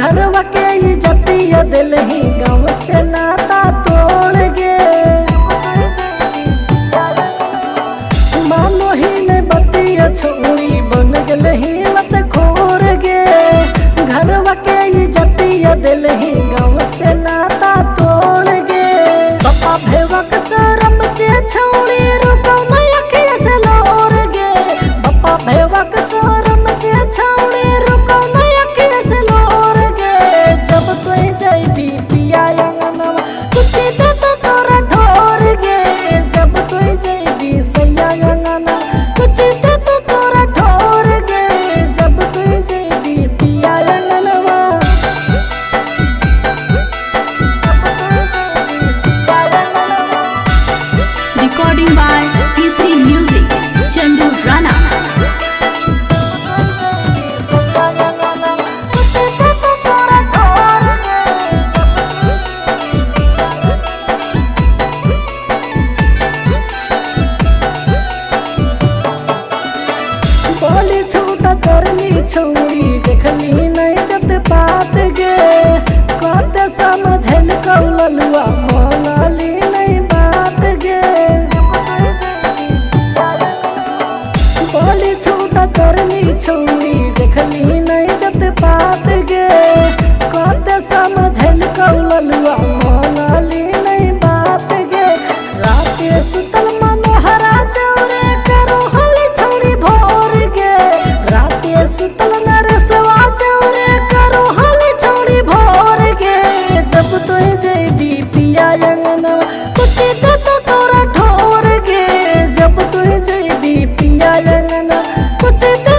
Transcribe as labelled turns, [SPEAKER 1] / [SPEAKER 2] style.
[SPEAKER 1] घरवा के इज्जतिया दिलही गाँव से नाता तोड़ गे। मानो ही ने बतिया छोड़ी बन गलही लत खोर गे। घरवा के इज्जतिया दिलही गाँव से नाता तोड़ गे। पप्पा भेवक शरम से छोड़ी रुको मैं अखिया से लोर गे। पप्पा भेवक शरम से छोड़ी रुको मैं अखिया से लोर गे। जब तुई जइबी पिया अंगनवा कुछ दे तो तोरा ठोर गे। जब तुई जइबी सैया अंगना कुछ दे तो तोरा ठोर गे। जब तुई जइबी पिया अंगनवा।
[SPEAKER 2] Recording by Tisri Music, Chandu Rana.
[SPEAKER 1] बोली छोटा चरनी छौड़ी देखली नहीं जत पात गे। कते समझल कौललुआ मानली नहीं बात गे। बोली छोटा चरनी छौड़ी देखली नहीं जत पात गे। कते समझल कौललुआ मानली नहीं बात गे। राते सुतल मनोहरा चौरे करो हल छौड़ी भोर गे। राते सुतल नरसवा चौरे करो हल छौड़ी भोर गे। जब तुई जइबी पिया अंगनवा कुछ दे तो तोरा ठोर गे। जब तुई जइबी पिया अंगनवा कुछ दे